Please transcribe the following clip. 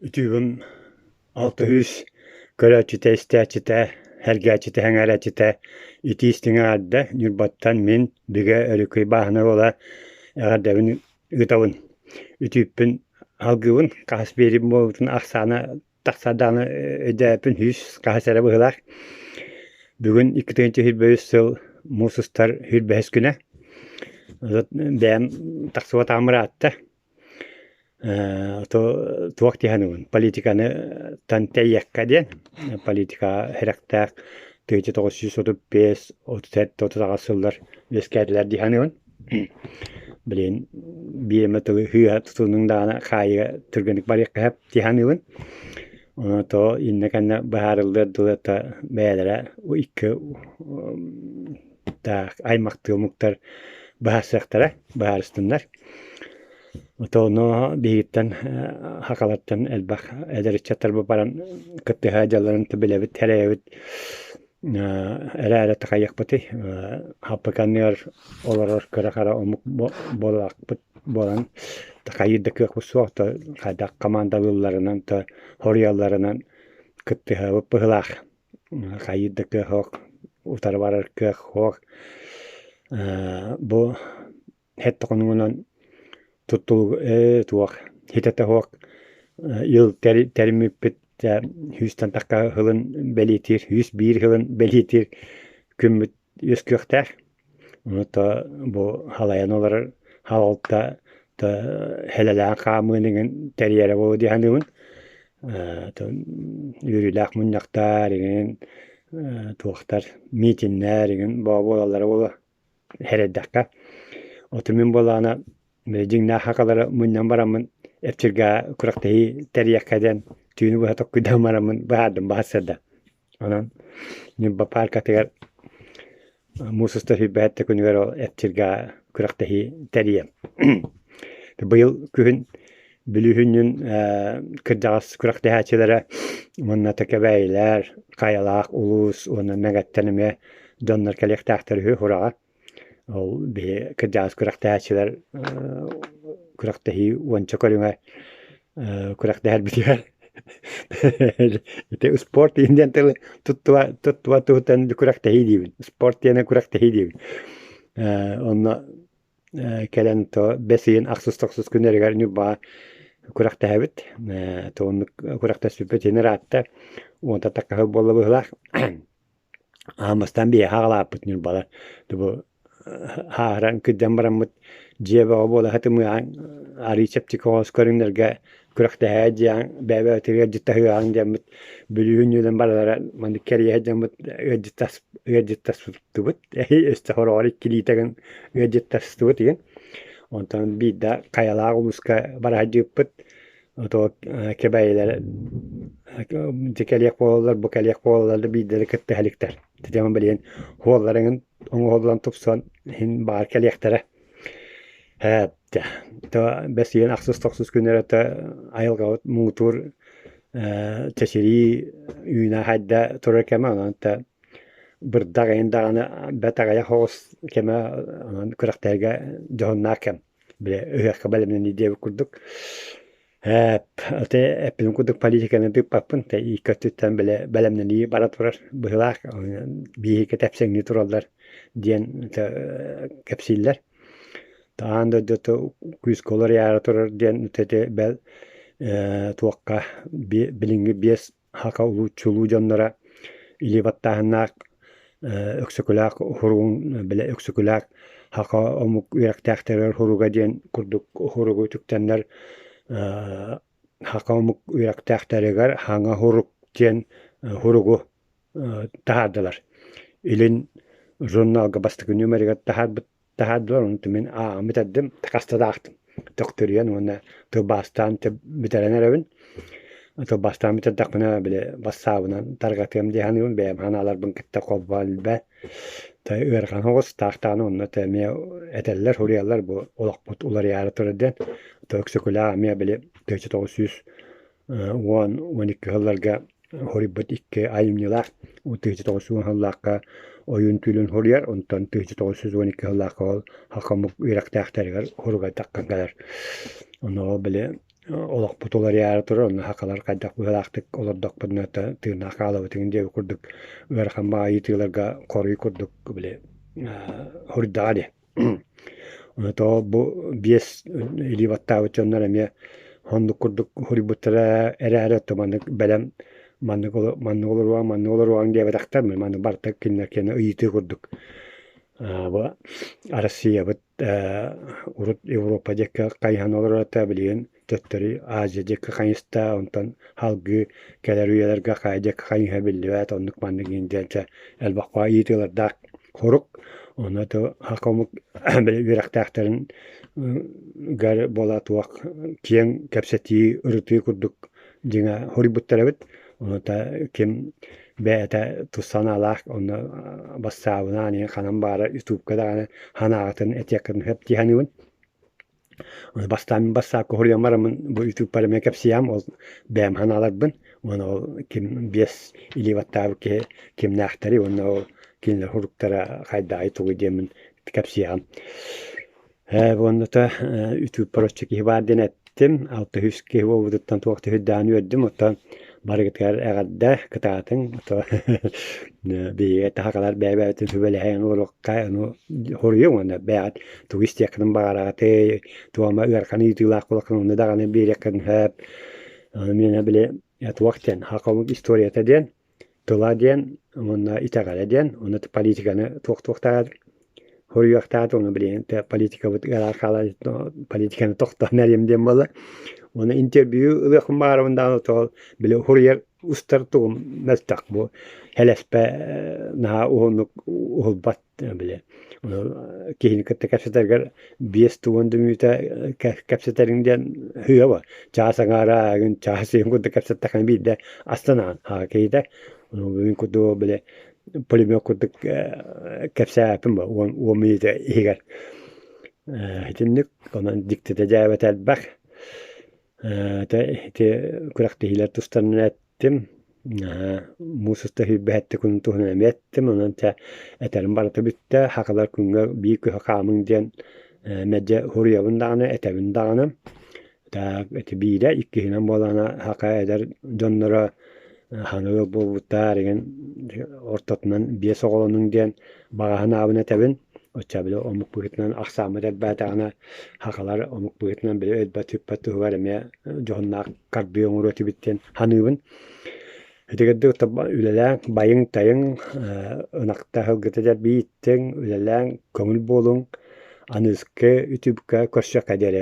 Үтүөбүм 600 көрөөччүтэ, истээччитэ, сэргээччитэ, сэҥээрээччитэ итии истиҥ эҕэрдэ Ньурбаттан мин Бигэ Өрүкүй бааһынай уола эҕэрдэбин ыытабын. Үтүүппүн алгыыбын, хаһыс биэриим буолбутун ахсаана тахсар даҕаны өйдөөппүн сүүс хаһыс эрэ быһыылаах. Бүгүн 2023 сыл муус устар 25 күнэ. Бэйэм тахсыбатаҕым ыраатта. Туох дии саныыбын, политиканы тан тэйиэххэ диэн, политикаҕа сэрэхтээх 1935, 37, 38 сыллар үөскээтилэр дии саныыбын. Билигин биир эмэ тылы сыыһа тутуннуҥ даҕаны хаайыыга түргэнник барыахха сөп дии саныыбын. Ону то иннэ-кэннэ быһаарыллыар дылы то бэйэлэрэ икки аймахтыы омуктар быһаарсыахтара, быһаарыстыннар. Отону биһигиттэн хакалартан элбэх эдэр ыччаттар баран кыттыһа дьалларын билэбит, сэрэйэбит. Эрэ-эрэ такайыахпытый. Хаппыканныгар олорор кыра-хара омук буолаахпыт буолан такайыыр да кыахпыт суох, то хайдах командалыылларынан, то хоруйалларынан кыттыһабыт быһыылаах. Хайыыр да кыах суох, утары барар кыах суох. Бу Сэттэ хонугунан туттулук туох хитэтэ суох ил тэриммиппит сүүстэн тахха сылын бэлиэтиир, 101 сылын бэлиэтиир күммүт үөскүөхтээх. Ону то бу халайан олорор халалта хэлэлээн хаамыын иҥин тэрийэрэ буолуо дии саныыбын. Үөрүүлээх мунньахтар иҥин туохтар миитиннэр иҥин буолаллара буолуо Сэрэйдэххэ, оту мин буоллаҕына дьиҥнээх хакалары мунньан бараммын эпчиргэ күрэхтэһии тэрийиэххэ диэн түүнү быһа толкуйдаан бараммын быһаардым баһассыарда. Онон Ньурба пааркатыгар муус устар сүүрбэһэттэ күнүгэр ол эпчиргэ күрэхтэһии тэрийэм. Быйыл күһүн Бүлүү сүнньүн кырдьаҕас күрэхтэһээччилэрэ уонна Тэкэбээйилэр, Хайалаах улуус уонна Мэҥэттэн эмиэ дьоннор кэлиэхтээхтэр үһү Хураҕа. Ол биһи кырдьаҕас күрэхтэһээччилэр күрэхтэһии уонча көрүҥэ күрэхтэһэрбитигэр ити спорт диэн тылы туттуба туттуба туһуттан күрэхтэһии диибин. Спорт диэни күрэхтэһии диибин. Онно кэлэн то бэс ыйын ахсыс-тохсус күннэригэр Ньурбаҕа күрэхтэһэбит. То оннук күрэхтэспиппит иһин ыраатта. Уонта таккаһы буолла быһыылаах. Аан бастаан биһиэхэ аҕалааппыт Ньурбалар. Бу ааһыран кырдьан бараммыт дьиэ бөҕө буола сатымыаҕыҥ, арыый чэпчэки оҕус көрүҥнэргэ күрэхтэһээ дьиэҕиҥ бэйэ-бэйэтигэр ыалдьыттаһыаҕыҥ диэммит Бүлүү үнньүнэн барылара маннык кэрийэ сылдьаммыт ыалдьыттаспытыбыт өстө хороҕор иккилиитэ гын ыалдьыттастыбыт игин. Онтон биирдэ Хайалаах улууска бара сылдьыбыппыт. Ото кэбээйилэр дьэ кэлиэх буолаллар, бу кэлиэх буолаллар да биирдэрэ кыттыһа иликтэр. Дьэ билигин суолларын оҥоһуллан тупсан иһин баар кэлиэхтэрэ. Бэс ыйын ахсыс-тохсус күннэрэ айылҕабыт муҥутуур чэчирии үүнэ-хайда турар кэмэ, онон бырдах эҥин даҕаны бэрт аҕыйах оҕус кэмэ, онон күрэхтэһэргэ дьоһуннаах кэм. Били ыһыахха бэлэмнэнии диэбит курдук. Ити эппитим курдук политиканы тыыппаппын, икки өттүттэн били бэлэмнэнии бара турар быһыылаах, биһиги тэпсэҥнии тураллар диэн кэпсииллэр. Аан дойдута күүскэ уларыйаары турар диэн ити бэл туохха билиҥҥи биэс Хака улуу чулуу дьонноро илии баттааһыннаах Өксөкүлээх хуругун бile Өксөкүлээх Хака омук үөрэхтээхтэригэр хуруга диэн курдук хуругу үтүктэннэр Хака омук үөрэхтээхтэригэр хаҥа хурук диэн хуругу таһаардылар. Илин журналга бастакы нүөмэригэр таһаарбыт таһаардылар, онтон мин ааҕан бүтэрдим, хаста да аахтым. Төхтүрүйэн уонна тылбаастаан бүтэрэн эрэбин. Тылбаастаан бүтэрдэхпинэ, били бассаабынан тарҕатыам дии саныыбын, бэйэм санааларбын кытта холбоон билбэт. Ыарахан оҕус, таахтаҕына онно эмиэ этэллэр, суруйаллар бу олохпут уларыйаары турар диэн. Өксөкүлээх эмиэ били 1900 10-12 сылларга хоруйбут икки айымньылаах 1990 сыллаахха Ойуун түүлүн хоруйар, онтон 1912 сыллаахха ол Хахамук үөрэхтээхтэригэр хоругай таххан кэлэр. Ону ол били Олохпут уларыйаары турар, онно сахалар хайдах быһыылаахтык олордохпутуна тыыннаах хаалабытын диэбит курдук ыарахан баҕайы ыйытыыларга хоруй курдук били хоруйдаҕа дии. Тоҕо бу биэс илии баттаабыт дьоннор эмиэ оннук курдук хоруйбуттара эрээри оттон маннык бэлэм маннык маннык олоруоҥ, маннык олоруоҥ диэбэтэхтэр, маны барыта кинилэр киэнэ ыйытыы курдук. Бу Россиябыт урут Европа диэки хайыһан олорор этэ, билигин төттөрү Азия диэки хайыста, онтон салгыы кэлэр үйэлэргэ хайа диэки хайыһа биллибэт, оннук маннык иһин диэн чэ элбэх ыйытыылардаах хорук. Онно саха омук били үөрэхтээхтэрин гар буола туох киэҥ кэпсэтии, ырытыы курдук дьиҥэ хоруйбуттар эбит. Онуота ким бэйэтэ тус санаалаах онно бассаабынаан иһин ханан баара ютубка даҕаны санааҕытын этиэххитин сөп дии саныыбын. Ону бастаан мин бассаапка хоруйан бараммын бу ютубпар эмиэ кэпсиэм ол бэйэм санааларбын уонна ол ким биэс илии баттаабыт киһи кимнээхтэрий уонна ол кинилэр суруктара хайдаҕый тугуй диэммин кэпсиэҕим. Уонната үтүөппэр оччо киһи баар диэн эттим, 600 киһи буолбутуттан туох да сүрдээҕин үөрдүм, оттон барыгытыгар эҕэрдэ, кытаатыҥ, биһиги таһаҕалар бэйэ-бэйэбитин сүбэлэһэн олоруохха, ону хоруйуҥ уонна бэйэҕит тугу истиэххитин баҕараҕытый, туома ыарахан ыйытыылаах буоллаххына онно даҕаны биэриэххин сөп. Миэнэ били туох диэн, саха омук историята диэн тыла диэн уонна итэҕэлэ диэн, уонна политиканы туох-туохтааҕар хоруйуохтаах уонна билигин политикабыт ыараан хаалан политиканы тохтоон эриэм диэн буолла. Уонна интервью ылыахпын баҕарабын даҕаны тоҕо били хоруйар устар тугум мөлтөх бу элэспэ наһаа уһуннук уһулбат били киһини кытта кэпсэтэргэр 50 да мүнүүтэ кэпсэтэриҥ диэн сыыһа чаас аҥаара ааҕын чаас иһин курдук кэпсэттэххинэ биирдэ астынаҕын аҕа киһитэ бүгүн курдук били пулемет курдук кэпсээппин бу 10 мүнүүтэ иһигэр итинник онон дьиктитэ дьээбэтэ элбэх ити күрэхтэһиилэр тустарынан эттим муус уста сүүрбэһэттэ күнүн туһунан эмиэ эттим онон чэ этэрим барыта бүттэ сахалар күҥҥэ биир күһэ хаамыҥ диэн мэлдьи суруйабын даҕаны этэбин даҕаны Так ити биирэ иккиһинэн буоллаҕына саха эдэр дьонноро саҥа ыал буолбуттар игин ортотунан биэс оҕолонуҥ диэн баҕа санаабын этэбин. Оччо били омук быһыытынан ахсааммыт элбээтэҕинэ сахалар омук быһыытынан били өлбөт-сүппэт туһугар эмиэ дьоһуннаах хардыы оҥоруо этибит диэн саныыбын. Итигирдик үлэлээҥ, байыҥ-тайыҥ, ынахта сылгыта дэлбийиттиҥ, үлэлээҥ, көҥүл буолуҥ, аныгыскы үтүбүккэ көрсүөххэ диэри.